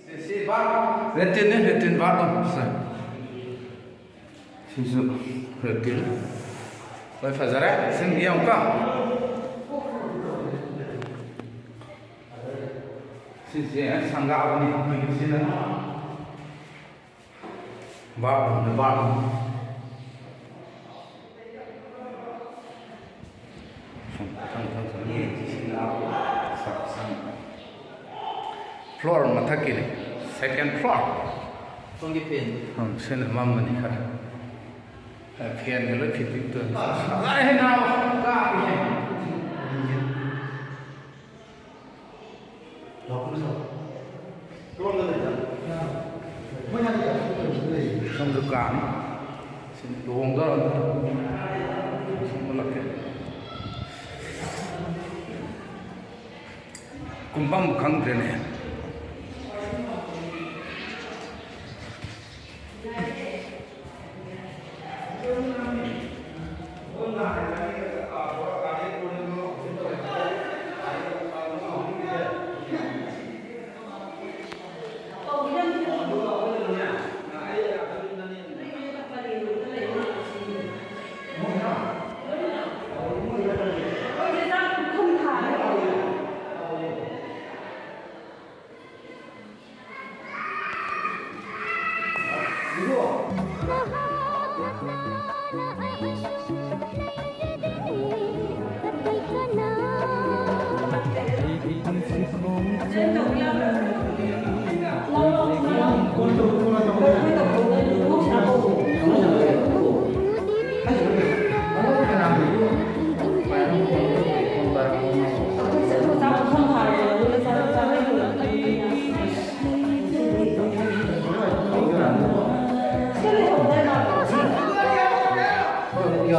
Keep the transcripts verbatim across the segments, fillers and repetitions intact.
ꯁꯤ, ꯁꯤ bar, ꯔꯦꯇꯤꯟꯅꯦ, ꯔꯦꯇꯤꯟ bar ꯑꯃ ꯁꯦ꯫ ꯁꯤꯁꯨ ꯔꯦꯇꯤꯟ꯫ ꯂꯣꯏ ꯐꯖꯔꯦ꯫ ꯁꯤꯡꯗꯤ ꯌꯦꯡꯉꯨꯀꯣ꯫ ꯁꯤꯁꯦ ꯁꯪꯒꯥꯕꯅꯤ ꯑꯩꯈꯣꯏꯒꯤ ꯁꯤꯅ꯫ ꯕꯥꯔ, ꯕꯥꯔ꯫ ꯁꯨꯝ ꯃꯊꯪ ꯃꯊꯪ ꯁꯨꯝ ꯌꯦꯡꯁꯤ꯫ ꯁꯤꯅ ꯁꯛ ꯁꯪ꯫ ꯐ꯭ꯂꯣꯔ ꯃꯊꯛꯀꯤꯅꯤ, ꯁꯦꯀꯦꯟ ꯐ꯭ꯂꯣꯔ꯫ ꯁꯣꯝꯒꯤ ꯐꯦꯟ꯫ ꯎꯝ, ꯁꯤꯅ ꯃꯝꯕꯅꯤ ꯈꯔ꯫ ꯐꯦꯟꯒ ꯂꯣꯏ ꯐꯤꯠꯇꯤꯡ ꯇꯧꯔꯦ꯫ ꯑꯥ, ꯍꯦ ꯅꯥꯕ, ꯀꯥꯞꯄꯤꯍꯦ꯫ ꯁꯣꯝꯗ ꯀꯥꯡ꯫ ꯁꯤ ꯂꯨꯍꯣꯡꯗꯧꯔꯕꯅꯤ꯫ ꯁꯣꯝ ꯎꯠꯂꯛꯀꯦ꯫ ꯀꯨꯝꯐꯝ ꯈꯪꯗ꯭ꯔꯦꯅꯦ꯫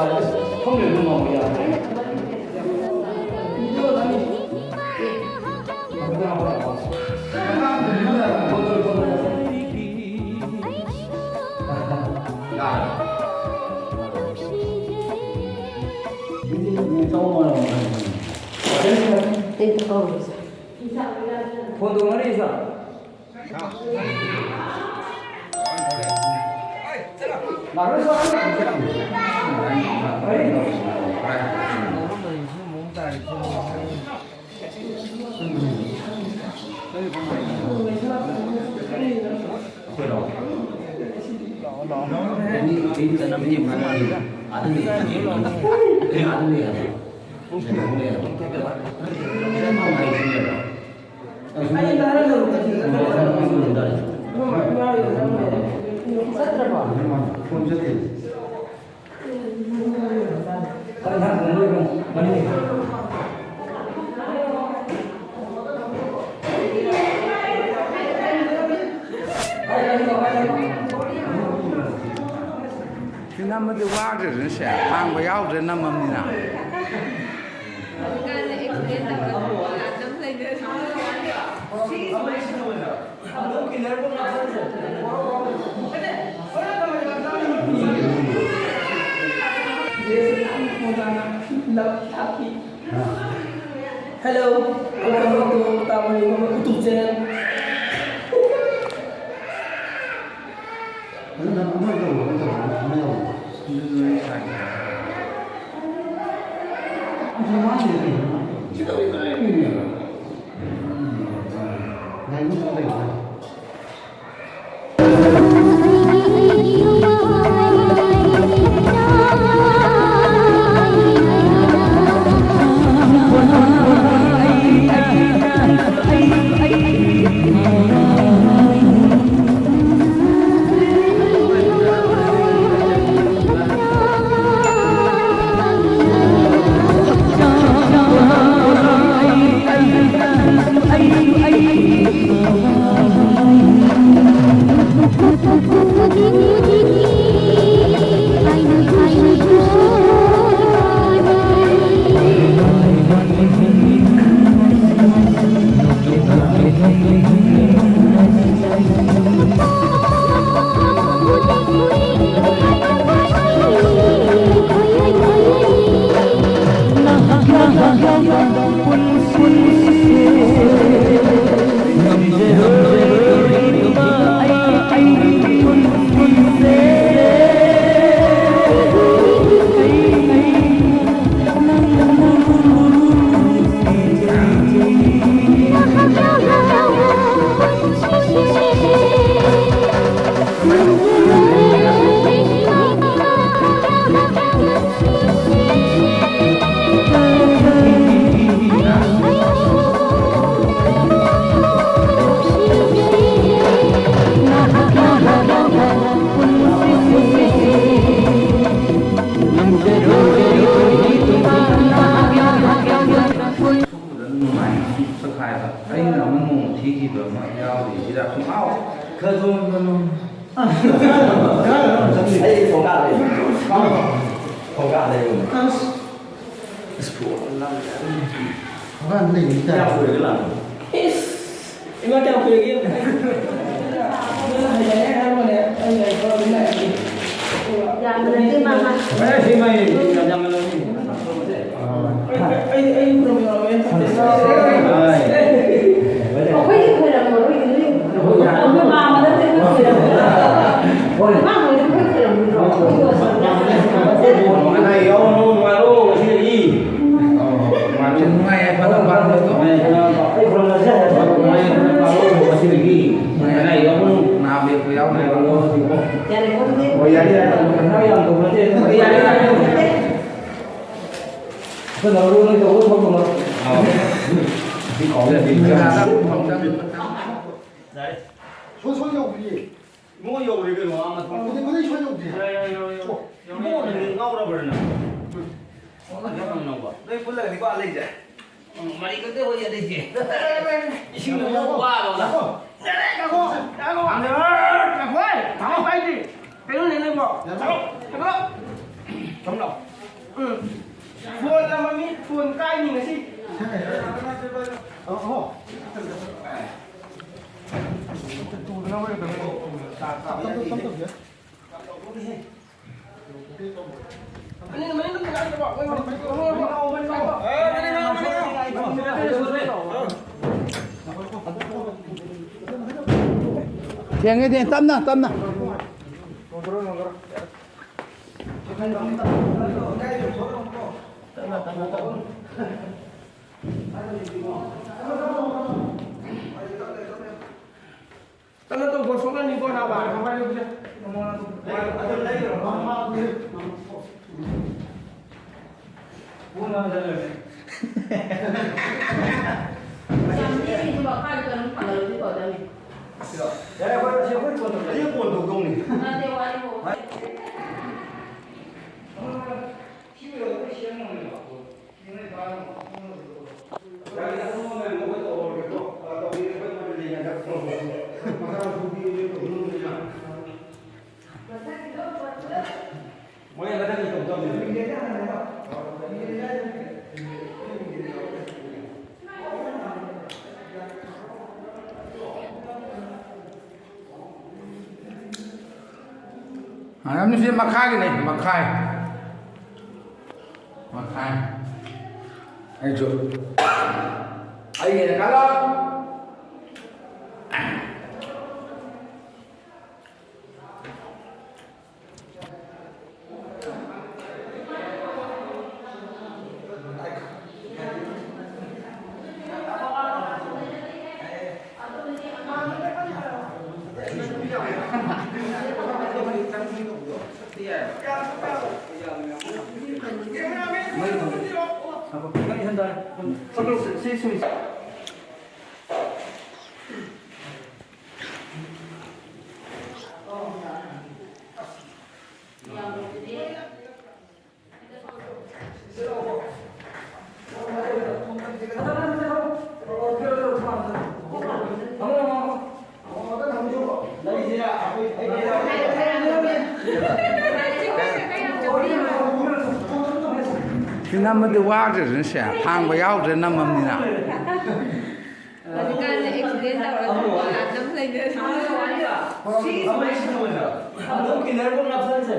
ꯐꯝ ꯂꯩꯕ ꯉꯝꯃꯣꯏ, ꯌꯥꯗ꯭ꯔꯦ꯫ ꯐꯣꯟ ꯇꯧꯅꯔꯤ, ꯁꯥꯔ꯫ ꯁꯤ ꯅꯝꯕꯗꯤ ꯋꯥꯈ꯭ꯔꯦꯗꯅ, ꯁꯦ ꯍꯥꯡꯕ ꯌꯥꯎꯗ꯭ꯔꯦ ꯅꯝꯃꯝꯅꯤꯅ꯫ ꯍꯧꯖꯤꯛꯀꯥꯟꯗꯤ ꯑꯦꯛꯁꯤꯗꯦꯟ ꯇꯧꯔꯒ ꯑꯗꯨꯝ ꯂꯩꯅꯔꯦ꯫ Hello, welcome back to Tabo YouTube channel. ꯌꯥꯎꯗ꯭ꯔꯤꯁꯤꯗ ꯁꯨꯝ ꯍꯥꯎ ꯈꯔ ꯊꯣꯡ ꯈꯔ ꯊꯣꯡ꯫ ꯑꯩ ꯊꯣꯡꯒꯥ ꯂꯩ꯫ ꯊꯣꯡꯒꯥ ꯂꯩ꯫ ꯑꯁ꯫ ꯑꯁ, ꯐꯣꯟ ꯅꯝꯃꯦ꯫ ꯊꯣꯡꯒꯥꯟ ꯂꯩ꯫ ꯀꯌꯥꯝ ꯀꯨꯏꯔꯒꯦ ꯂꯥꯛꯄ? ꯏꯁ! ꯏꯃꯥ, ꯀꯌꯥꯝ ꯀꯨꯏꯔꯒꯦ? ꯅꯪꯅ ꯍꯩꯅꯔꯦ ꯍꯥꯏꯔꯝꯕꯅꯦ꯫ ꯑꯩꯅ ꯍꯩꯅꯔꯦ꯫ ꯌꯥꯝꯅ ꯅꯠꯇꯦ, ꯃꯥꯃ꯫ ꯑꯦ, ꯁꯤ ꯃꯩ ꯌꯥꯝ ꯌꯥꯝꯅ ꯂꯧꯅꯤ꯫ ꯑꯩ, ꯑꯩ, ꯑꯩ ꯄꯨꯔꯝꯃꯦ꯫ ꯑꯩꯈꯣꯏꯗꯤ ꯈꯣꯏꯔꯝꯃꯔꯣꯏ, ꯅꯣꯏ ꯑꯩꯈꯣꯏ ꯃꯥꯃꯗ ꯑꯩꯈꯣꯏ ꯈꯣꯏꯔꯝꯃꯔꯣꯏ꯫ ꯃꯥ ꯍꯣꯏꯗꯤ ꯑꯩꯈꯣꯏ ꯈꯣꯏꯔꯝꯃꯔꯣꯏ꯫ ꯑꯅꯥ ꯌꯥꯎꯔꯅꯨ, ꯅꯨꯡꯉꯥꯏꯔꯣ ꯉꯁꯤꯗꯒꯤ꯫ ꯅꯨꯡꯉꯥꯏ ꯌꯥꯏꯐꯅ ꯄꯥꯟꯕꯗꯣ꯫ ꯑꯩ ꯈꯨꯔꯨꯝꯅꯁꯦ꯫ ꯅꯨꯡꯉꯥꯏ ꯌꯥꯏꯐꯅ ꯄꯥꯜꯂꯣ ꯉꯁꯤꯗꯒꯤ꯫ ꯑꯅꯥ ꯌꯥꯎꯔꯅꯨ꯫ ꯅꯥꯕ ꯌꯦꯛꯄ ꯌꯥꯎꯗ꯭ꯔꯦ꯫ ꯌꯥꯔꯦ, ꯀꯣꯟꯗꯤ꯫ ꯍꯣꯏ, ꯌꯥꯔꯦ, ꯌꯥꯔꯦ꯫ ꯌꯥꯔꯦ, ꯌꯥꯔꯦ꯫ ꯑꯩꯈꯣꯏ ꯂꯧꯔꯨ ꯅꯣꯏ ꯇꯧꯕ ꯊꯕꯛ ꯇꯧꯅꯔꯣ꯫ ꯑꯥꯎ꯫ ꯁꯤ ꯀꯥꯎ ꯌꯥꯗꯦ꯫ ꯌꯥꯔꯦ꯫ ꯁꯣ, ꯁꯣ ꯌꯧꯗ꯭ꯔꯤꯌꯦ꯫ ꯏꯕꯨꯡꯉꯣ ꯌꯧꯔꯦ ꯀꯩꯅꯣ, ꯑꯥ ꯃꯊꯛ꯫ ꯈꯨꯗꯩ, ꯈꯨꯗꯩ ꯁꯣ ꯌꯧꯗ꯭ꯔꯤ꯫ ꯌꯥꯔꯦ, ꯌꯥꯔꯦ, ꯌꯥꯔꯦ, ꯌꯥꯔꯦ꯫ ꯏꯕꯨꯡꯉꯣ ꯅꯪ ꯉꯥꯎꯔꯕ꯭ꯔꯥ ꯅꯪ? ꯅꯪ ꯉꯥꯎꯕ? ꯅꯣꯏ ꯄꯨꯜꯂꯒꯅꯤꯀꯣ ꯑꯥ ꯂꯩꯁꯦ꯫ ꯎꯝ, ꯃꯔꯤ ꯈꯛꯇ ꯑꯣꯏ ꯌꯥꯗꯦ ꯏꯆꯦ꯫ ꯏꯁꯤꯡꯗꯣ ꯈꯔ ꯋꯥꯕ꯫ ꯉꯥꯏꯈꯣ꯫ ꯉꯥꯏꯈꯣ꯫ ꯉꯥꯏꯈꯣ꯫ ꯉꯥꯏꯈꯣ꯫ ꯉꯥꯏꯈꯣ꯫ ꯄꯥꯏꯗ꯭ꯔꯤ꯫ ꯀꯩꯅꯣꯅꯦ ꯅꯪꯕꯣ? ꯉꯥꯏꯈꯣ꯫ ꯉꯥꯏꯈꯣ꯫ ꯊꯝ ꯂꯥꯎ꯫ ꯎꯝ꯫ ꯐꯣꯟ ꯑꯃ ꯃꯤ ꯐꯣꯟ ꯀꯥꯏꯅꯤ ꯉꯁꯤ꯫ ꯊꯦꯡꯉꯦ, ꯊꯦꯡꯉꯦ꯫ ꯇꯞꯅ, ꯇꯞꯅ꯫ ꯀꯩꯅꯣ ꯇꯧꯕ ꯁꯣꯛꯂꯅꯤꯀꯣ, ꯅꯥꯕ꯫ ꯌꯥꯝ ꯊꯦꯡꯉꯤ, ꯃꯈꯥꯗ ꯑꯗꯨꯝ ꯊꯥꯡꯒꯠꯂꯗꯤ ꯐꯗꯧꯅꯤ꯫ ꯌꯥꯔꯦ, ꯑꯩꯈꯣꯏ ꯑꯁꯤ ꯑꯩꯈꯣꯏ ꯀꯣꯟ ꯇꯧꯖꯔꯒꯦ꯫ ꯑꯩ ꯀꯣꯟ ꯇꯧꯗꯧꯅꯤ꯫ ꯅꯠꯇꯦ, ꯋꯥꯔꯤ ꯍꯣ꯫ ꯁꯤ ꯑꯣꯏꯔꯒ ꯑꯩꯈꯣꯏ ꯁꯦꯝ ꯉꯝꯃꯦꯕ꯫ ꯌꯥꯔꯦ, ꯑꯗꯨꯝ ꯅꯣꯏ ꯇꯧꯔꯒꯦꯀꯣ꯫ ꯑ, ꯇꯧꯕꯤꯔꯦ, ꯑꯩꯈꯣꯏ ꯀꯣꯟ ꯂꯩꯅꯗꯕ꯫ ꯃꯔꯝꯁꯤ ꯃꯈꯥꯒꯤꯅꯦ, ꯃꯈꯥꯏ꯫ ꯃꯈꯥꯏ꯫ ꯑꯩꯁꯨ꯫ ꯑꯩꯒꯤꯅ ꯀꯂꯝ꯫ ꯁꯤ ꯅꯝꯕꯗꯤ ꯋꯥꯗ꯭ꯔꯦꯗꯅ, ꯁꯦ ꯐꯥꯡꯕ ꯌꯥꯎꯗ꯭ꯔꯦ ꯅꯝꯃꯝꯅꯤꯅ꯫ ꯍꯧꯖꯤꯛꯀꯥꯟꯁꯦ ꯑꯦꯛꯁꯤꯗꯦꯟ ꯇꯧꯔꯒ ꯑꯗꯨꯝ ꯂꯩꯅꯔꯦ꯫ ꯑꯗꯨꯝ ꯀꯤꯂꯔꯕꯨ ꯅꯞꯁꯟꯁꯦ꯫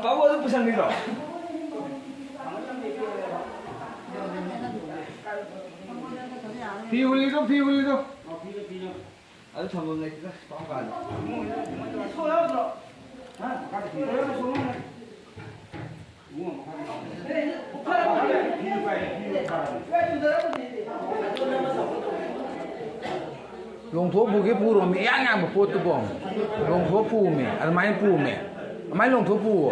ꯕꯥꯕꯨ, ꯑꯗꯨ ꯄꯨꯁꯟꯕꯤꯔꯣ꯫ ꯐꯤ ꯍꯨꯜꯂꯤꯗꯣ, ꯐꯤ ꯍꯨꯜꯂꯤꯗꯣ꯫ ꯑꯗꯨ ꯊꯝꯐꯝ ꯂꯩꯇꯦꯗ, ꯀꯔꯝ ꯀꯥꯟꯗ? ꯂꯣꯡꯊꯣꯛ ꯄꯨꯒꯦ ꯄꯨꯔꯣꯃꯤ, ꯏꯌꯥꯡ ꯌꯥꯡꯕ ꯄꯣꯠꯇꯨꯕꯣ꯫ ꯂꯣꯡꯊꯣꯛ ꯄꯨꯃꯤ, ꯑꯗꯨꯃꯥꯏꯅ ꯄꯨꯃꯤ꯫ ꯑꯗꯨꯃꯥꯏꯅ ꯂꯣꯡꯊꯣꯛ ꯄꯨꯋꯣ꯫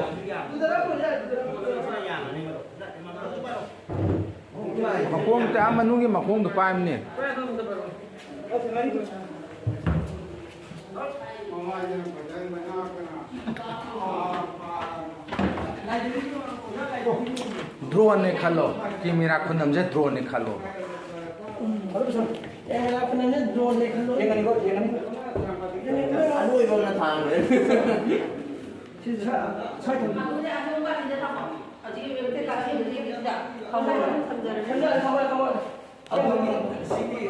ꯃꯈꯣꯡꯗ, ꯑꯥ ꯃꯅꯨꯡꯒꯤ ꯃꯈꯣꯡꯗꯣ ꯄꯥꯏꯕꯅꯦ꯫ ꯗ꯭ꯔꯣꯟꯅꯦ ꯈꯜꯂꯣ꯫ ꯀꯦꯃꯦꯔꯥ ꯈꯨꯅꯝꯁꯦ ꯗ꯭ꯔꯣꯟꯅꯦ ꯈꯜꯂꯣ꯫ ꯀꯦꯃꯦꯔꯥ ꯈꯨꯅꯝꯁꯦ ꯗ꯭ꯔꯣꯟꯅꯦ ꯈꯜꯂꯣ꯫ ꯌꯦꯡꯒꯅꯤꯀꯣ, ꯌꯦꯡꯒꯅꯤ꯫ ꯑꯂꯣꯏꯕ ꯑꯃ ꯊꯥꯡꯈ꯭ꯔꯦ꯫ ꯁꯤ ꯁ꯭ꯋꯥꯏ, ꯁ꯭ꯋꯥꯏ ꯊꯝꯕꯤꯌꯨ꯫ ꯊꯝꯖꯔꯦ, ꯊꯝꯖꯔꯦ, ꯊꯝꯖꯔꯦ꯫ ꯑꯗꯨꯒꯤ ꯁꯤꯒꯤ